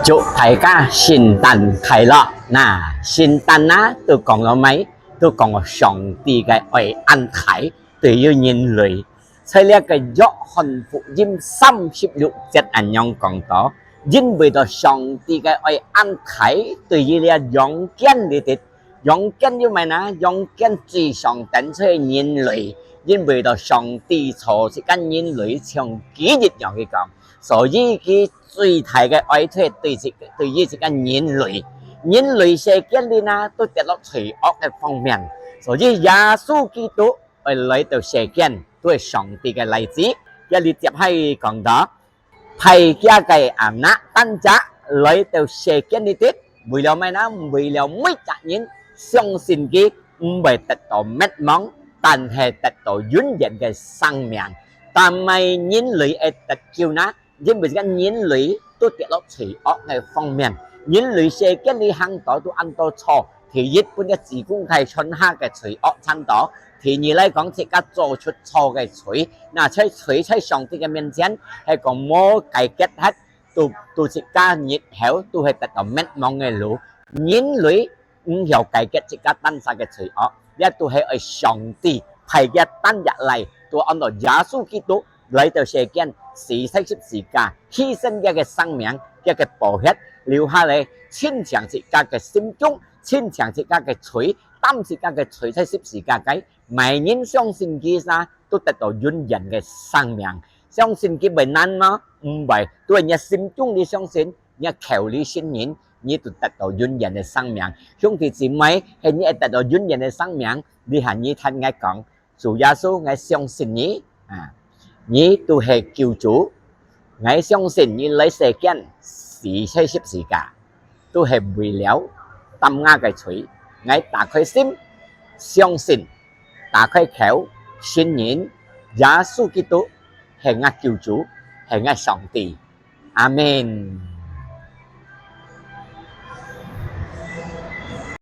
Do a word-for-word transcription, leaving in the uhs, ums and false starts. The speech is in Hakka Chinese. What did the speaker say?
祝大家聖誕快樂！那聖誕啊，都講了咩？都講了上帝个愛恁大，對於人類。在這个約翰福音三十六節恁樣講到，因為到上帝个愛恁大，對於這陽間裡的，陽間有咩呢？陽間最上等就係人類，因為到上帝造自家人類像佢一樣去講，所以佢最大个愛就係對自，對於自家人類，人類世間裡呢，都跌落罪惡个方面，所以耶穌基督愛來到世間，都係上帝个倈子。這裡接下講到，派佢个阿孻單隻來到世間裡底，為了咩呢？為了每隻人相信佢，毋會得到滅亡，但係得到永遠个生命。但係人類个得救呢？因為自家人類都跌落罪惡个方面，人類世間裡行到都恁多錯。第一，分這子宮胎傳下个罪惡增多；第二來講，自家做出錯个罪，那在罪在上帝个面前，係講無解決忒，都，都自家日後都係得到滅亡个路。人類毋曉解決自家單儕个罪惡，這都係愛上帝派佢單隻來，都安到耶穌基督來到世間，死在十字架，犧牲佢个生命，佢个寶血，流下來，清淨自家个心中，清淨自家个罪，擔自家个罪在十字架个。每人相信佢啊，都得到永遠个生命。相信佢會難嗎？毋會，都係你心中裡相信，你口裡承認，你就得到永遠个生命。兄弟姊妹，係你會得到永遠个生命，你喊你聽𠊎講，主耶穌，𠊎相信你啊，你都係救主，𠊎相信你來世間死在十字架，都係為了擔𠊎个罪。𠊎打開心，相信，打開口，承認耶穌基督係𠊎救主，係𠊎上帝。阿門。